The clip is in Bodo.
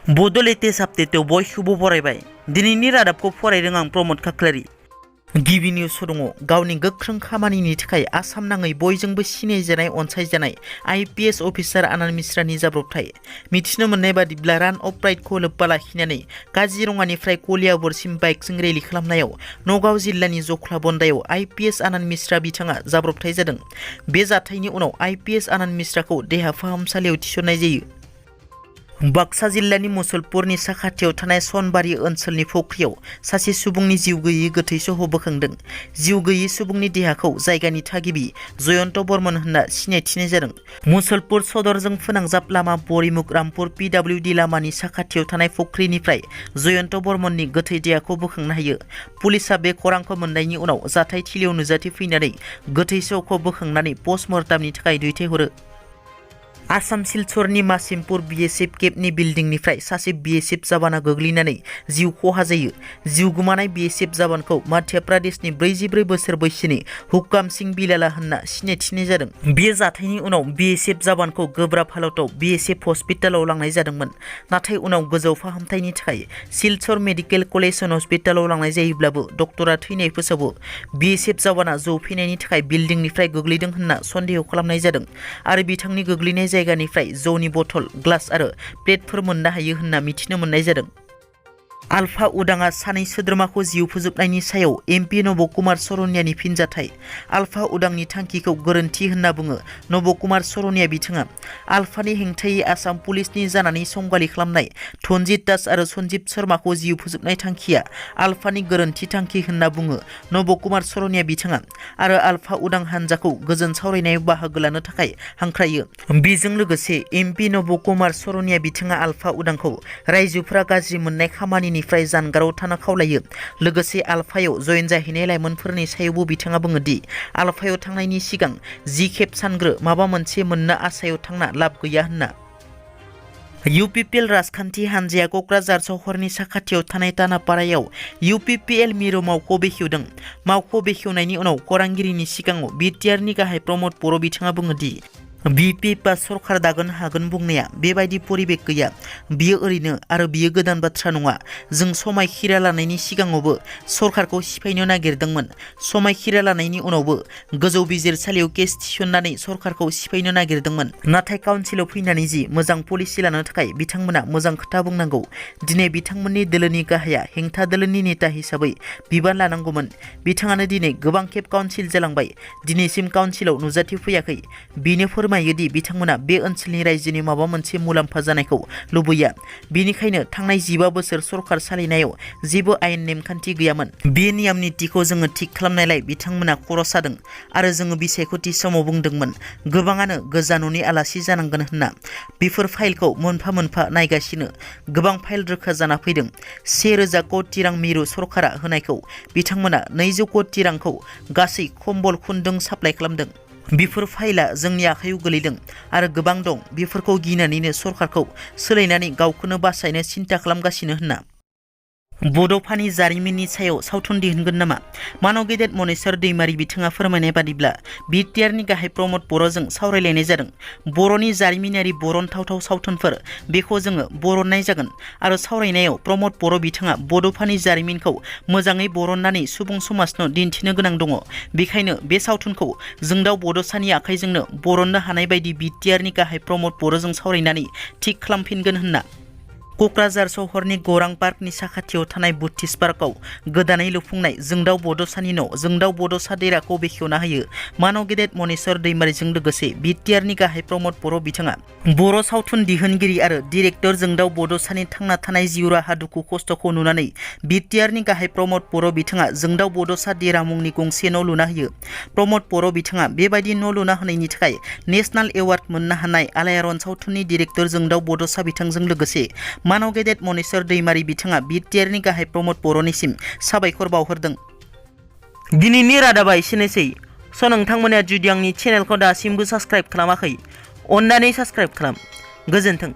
बड' लेटेस्ट आपडेटआव बयखौबो बरायबाय। दिनैनि रादाबखौ फरायदों आं प्रमद खाख्लारि। गिबि निउस दङ। गावनि गोख्रों खामानिनि थाखाय आसाम नाङै बयजोंबो सिनायजानाय अनसायजानाय IPS अफिसार आनन्द मिश्रानि जाब्रबथाय। मिथिनो मोननाय बादिब्ला रान अफ राइटखौ लोब्बा लाखिनानै काजिरङानिफ्राय कलियाबरसिम बाइकजों रेलि खालामनायाव नगाव जिल्लानि जख्ला बन्दायाव IPS आनन्द मिश्रा बिथाङा जाब्रबथाय जादों। बे जाथायनि उनाव IPS आनन्द मिश्राखौ देहा फाहामसालियाव थिसननाय जायो। बाक्सा जिल्लानि मुसलपुरनि साखाथियाव थानाय सनबारि ओनसोलनि फुख्रियाव सासे सुबुंनि जिउ गैयै गोथै सह बोखांदों। जिउ गैयै सुबुंनि देहाखौ जायगानि थागिबि जयन्त बर्मन होनना सिनायथिनाय जादों। मुसलपुर सदरजों फोनांजाब लामा बरिमुग रामपुर PWD लामानि साखाथियाव थानाय फुख्रिनिफ्राय जयन्त बर्मननि गोथै देहाखौ बोखांनो हायो। पुलिसा बे खौरांखौ मोननायनि उनाव जाथाय थिलियाव नुजाथिफैनानै गोथै सहखौ बोखांनानै पस्टमर्टामनि थाखाय दैथायहरो। आसाम सिलचरनि मासिमपुर BSF केम्पनि बिल्डिंनिफ्राय सासे BSF जवाना गोग्लैनानै जिउ खहा जायो। जिउ गोमानाय BSF जवानखौ मध्य प्रदेशनि 44 बोसोर बैसोनि हुक्काम सिंह बिलाला होनना सिनायथिनाय जादों। बे जाथायनि उनाव BSF जवानखौ गोब्राब हालतआव BSF हस्पिटालाव लांनाय जादोंमोन, नाथाय उनाव गोजौ फाहामथायनि थाखाय सिलचर मेडिकेल कलेज हस्पिटालाव लांनाय जायोब्लाबो डक्टरा थैनाय फोसावो। BSF जवाना जौ फेनायनि थाखाय बिल्डिंनिफ्राय गोग्लैदों होनना सन्देह खालामनाय जादों आरो बिथांनि गोग्लैनाय जायगानिफ्राय जौनि बथल, ग्लास आरो प्लेटफोर मोननो हायो होनना मिथिनो मोननाय जादों। आलफा उदांआ सानै सोद्रोमाखौ जिउ फोजोबनायनि सायाव MP नब कुमार सरनियानि फिनजाथाय। आलफा उदांनि थांखिखौ गोरोन्थि होनना बुङो नब कुमार सरनिया बिथाङा। आलफानि हेंथायै आसाम पुलिसनि जानानै संगालि खालामनाय धनजित दास आरो सन्जीब शर्माखौ जिउ फोजोबनाय थांखिया आलफानि गोरोन्थि थांखि होनना बुङो नब कुमार सरनिया बिथाङा आरो आलफा उदां हान्जाखौ गोजोन सावरायनायाव बाहागो लानो थाखाय हांख्रायो। बेजों लोगोसे MP नब कुमार सरनिया बिथाङा आलफा उदांखौ रायजोफोरा गाज्रि मोननाय खामानिनिफ्राय जानगाराव थानो खावलायो। लोगोसे आलफायाव जयेन जाहैनाय लाइमोनफोरनि सायावबो बिथाङा बुङो दि आलफायाव थांनायनि सिगां 10 खेब सानग्रो माबा मोनसे मोननो आसायाव थांना लाब गैया होनना। UPPL राजखान्थि हान्जाया क'क्राझार सहरनि साखाथियाव थानाय तानापारायाव UPPL मिरु मावख' बेखेवदों। मावख' बेखेवनायनि उनाव खौरांगिरिनि सिगाङाव BTRनि गाहाय प्रमद बर' बिथाङा बुङो दि BP बा सरखार दागोन हागोन बुंनाया बेबायदि परिबेक गैया। बियो ओरैनो आरो बियो गोदान बाथ्रा नङा। जों समायखिरा लानायनि सिगाङावबो सरखारखौ सिफायनो नागिरदोंमोन। समायखिरा लानायनि उनावबो गोजौ बिजिरसालियाव केस थिसननानै सरखारखौ सिफायनो नागिरदोंमोन। नाथाय काउन्सिलाव फैनानै जि मोजां पलिसि लानो थाखाय बिथांमोना मोजां खोथा बुंनांगौ। दिनै बिथांमोननि दोलोनि गाहाया हेंथा दोलोनि नेता हिसाबै बिबान लानांगौमोन। बिथाङानो दिनै गोबां खेब काउन्सिल जालांबाय, दिनैसिम काउन्सिलाव नुजाथिफैयाखै। बेनो फोरमायोदि बिथांमोना बे ओनसोलनि रायजोनि माबा मोनसे मुलाम्फा जानायखौ लुबैया। बेनिखायनो थांनाय 15 बोसोर सरखार सालायनायाव जेबो आयेन नेमखान्थि गैयामोन। बे नियम नितिखौ जोङो थिग खालामनायलाय बिथांमोना खर' सादों आरो जोङो बिसायख'थि समाव बुंदोंमोन गोबाङानो गोजा न'नि आलासि जानांगोन होनना। बेफोर फाइलखौ मोनफा मोनफा नायगासिनो। गोबां फाइल रोखा जाना फैदों। 1000 कोटि रां मिरु सरकारा होनायखौ बिथांमोना 200 कोटि रांखौ गासै कम्बल खुन्दुं साप्लाइ खालामदों। बेफोर फाइला जोंनि आखायाव गोलैदों आरो गोबां दं। बेफोरखौ गिनानैनो सरखारखौ सोलायनानै गावखौनो बासायनो सिन्था खालामगासिनो होनना। बड'फानि जारिमिननि सायाव सावथुन दिहुनगोन नामा? मानाव गेदेर मनेस्वर दैमारि बिथाङा फोरमायनाय बादिब्ला BTRनि गाहाय प्रमद बर'जों सावरायलायनाय जादों। बर'नि जारिमिनारि बरनथावथाव सावथुनफोर बेखौ जोङो बरननाय जागोन आरो सावरायनायाव प्रमद बर' बिथाङा बड'फानि जारिमिनखौ मोजाङै बरननानै सुबुं समाजनो दिन्थिनो गोनां दङ। बेखायनो बे सावथुनखौ जोंदाव बड'सानि आखाइजोंनो बरननो हानाय बायदि BTRनि गाहाय प्रमद बर'जों सावरायनानै थिग खालामफिनगोन होनना। क'क्राझार सहरनि गौरां पार्कनि साखाथियाव थानाय बुद्धिस्ट पार्कआव गोदानै लुफुंनाय जोंदाव बड'सानि न' जोंदाव बड'सा देराखौ बेखेवना होयो मानाव गेदेर मनेस्वर दैमारिजों लोगोसे BTRनि गाहाय प्रमद बर' बिथाङा। बर' सावथुन दिहुनगिरि आरो डिरेक्टर जोंदाव बड'सानि थांना थानाय जिउ राहा दुखु खस्थ'खौ नुनानै BTRनि गाहाय प्रमद बर' बिथाङा जोंदाव बड'सा देरा मुंनि गंसे न' लुना होयो। प्रमद बर' बिथाङा बेबायदि न' लुना होनायनि थाखाय नेशनेल एवार्ड मोननो हानाय आलायारन सावथुननि डिरेक्टर जोंदाव बड'सा बिथांजों लोगोसे मानाव गेदेर मनेस्वर दैमारि बिथाङा BTRनि गाहाय प्रमद बर'निसिम साबायखर बावहरदों। दिनैनि रादाबा एसेनोसै। नोंथांमोना जुदि आंनि चेनेलखौ दासिमबो साबस्क्राइब खालामाखै, अन्नानै साबस्क्राइब खालाम। गोजोन्थों।